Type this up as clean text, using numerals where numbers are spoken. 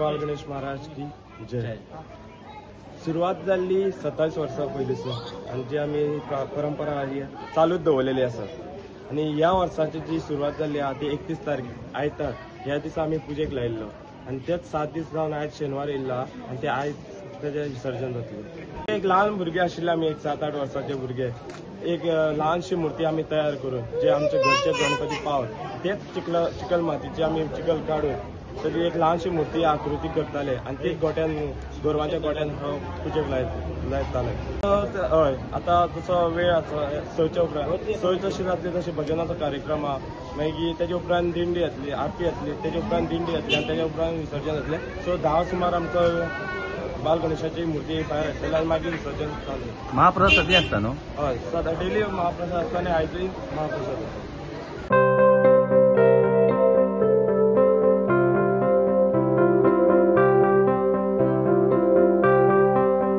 बाल गणेश महाराज की जय. सुरवात जाल्ली 27 वर्सां पयलींसून आनी जी आमी परंपरा आहा चालूच दवरलेली आसा. आनी ह्या वर्साची जी सुरवात जाल्ली आहा ती 31 तारखेक आयतार ह्या दिसा आमी पुजेक लायिल्लो आनी तेच 7 दीस जावन आयज शेनवार येयल्लो आनी ते आयज तेजें विसर्जन जातलें. एक ल्हान भुरगे आशिल्ले आमी, एक 7-8 वर्साचे भुरगे, एक ल्हानशी मूर्ती आमी तयार करून जे आमचे घरचे गणपती पावत तेच चिकल मातीची आमी चिकल काडून ताजी एक ल्हानशी मूर्ती आकृती करताले आनी ती गोट्यान गोरवांच्या गोट्यान पुजेक लायताले. हय, आतां जसो वेळ आसा 6च्या उपरांत 6 जशी जातली तशी भजनाचो कार्यक्रम आहा, मागीर तेजे उपरांत दिंडी येतली, आरती येतली, तेजे उपरांत दिंडी येतली आनी तेजे उपरांत विसर्जन जातलें. सो 10 सुमार आमचो बाल गणेशाची मूर्ती भायर हाडटले आनी मागीर विसर्जन चालू. महाप्रसाद आसता न्हू? हय, सदां डेली महाप्रसाद आसता आनी आयजूय महाप्रसाद आसता.